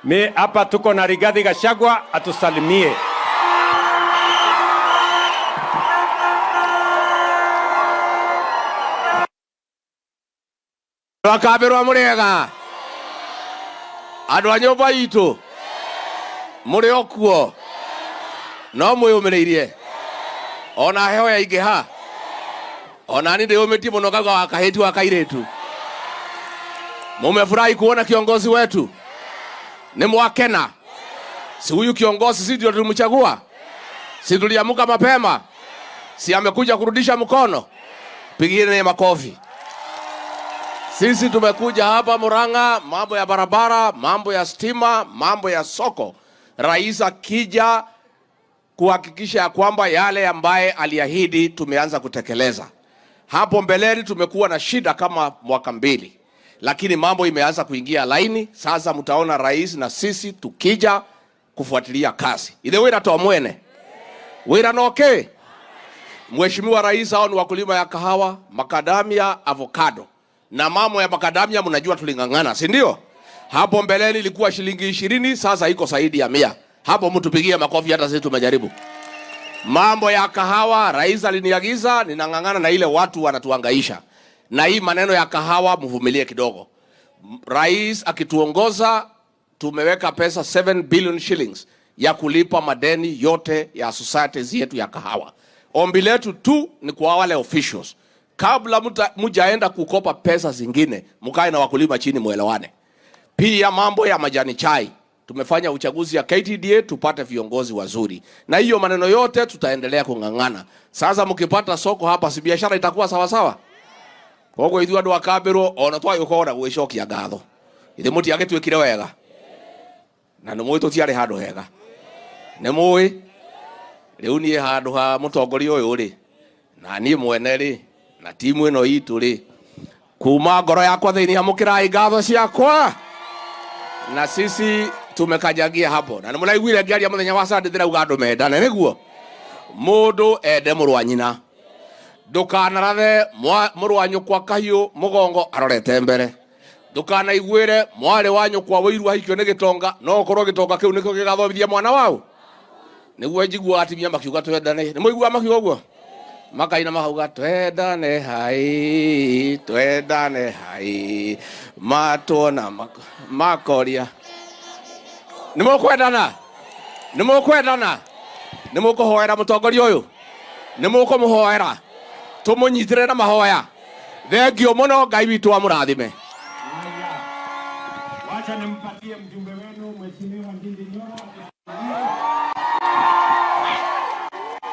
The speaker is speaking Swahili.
Mi hapa tuko na Rigathi Gachagua atusalimie. Akabirwa murega andu a nyumba itu muri okuo no mwiyumiriirie ona heho yaingiha ona ni ndiyumitie muno ngauga wa kahiti wa kairitu. Mumefurahi kuona kiongozi wetu? Ni mwakena? Si huyu kiongozi si ndio tulimchagua? Si tuliamuka mapema? Si amekuja kurudisha mkono? Pigieni makofi. Sisi tumekuja hapa Murang'a, mambo ya barabara, mambo ya stima, mambo ya soko. Rais akija kuhakikisha ya kwamba yale ambaye aliahidi tumeanza kutekeleza. Hapo mbeleni tumekuwa na shida kama mwaka mbili, lakini mambo imeanza kuingia laini. Sasa mtaona rais na sisi tukija kufuatilia kazi. Ile wira to mwene. Wira no okay. Mheshimiwa Rais, hao ni wakulima ya kahawa, makadamia, avocado. Na mambo ya makadamia mnajua tulingangana, si ndio? Hapo mbeleni ilikuwa shilingi 20, sasa iko zaidi ya 100. Hapo mtupigie makofi, hata sisi tumejaribu. Mambo ya kahawa, rais aliniagiza, ninangangana na ile watu wanatuhangaisha. Na hii maneno ya kahawa mvumilie kidogo. Rais akituongoza tumeweka pesa 7 billion shillings ya kulipa madeni yote ya societies yetu ya kahawa. Ombi letu tu ni kwa wale officials, kabla mjaenda kukopa pesa zingine, mkae na wakulima chini muelewane. Pia mambo ya majani chai, tumefanya uchaguzi ya KTDA tupate viongozi wazuri. Na hiyo maneno yote tutaendelea kungangana. Sasa mkipata soko hapa, si biashara itakuwa sawa sawa? Koguo ithuĩ andũ a Kambĩrwo ona twagĩũka ona gwĩcokia ngatho. Ithe mũtiagĩtuĩkire wega. Na nĩ mũĩ tũtiarĩ handũ hega. Nĩ mũĩ rĩu niĩ handũ ha mũtongoria ũyũ rĩ, na niĩ mwene rĩ, na timu ĩno itũ rĩ, kuma ngoro yakwa thĩinĩ amũkĩrai ngatho ciakwa. Na sisi tumekanyagia hapo. Na nĩmũraiguire ngĩaria mũthenya wa Sunday ndĩrauga andũ mendane, nĩguo? Mũndũ ende mũrũ wa nyina. Ndũkanarathe mũrũ wa nyũkwa kahiũ mũgongo arorete mbere. Ndũkanaiguĩre mwarĩ wa nyũkwa wĩiru ahikio nĩ gĩtonga, no ũkorwo gĩtonga kĩu nĩkĩo gĩgathomithia mwana wao. Nĩguo njiguaga atumia makiuga twendane. Nĩ mũiguaga makiuga ũguo? Makaina makauga twendane hai, twendane hai, matuona makoria. Nĩ mũkwendana? Nĩ mũkwendana? Nĩ mũkũhoera mũtongoria ũyũ? Nĩ mũkũmũhoera? Tũmũnyitĩrĩre na mahoya. Thengio mũno, Ngai witũ amũrathime. Wacha nimpatie mjumbe wenu Mheshimiwa Ndindi Nyoro.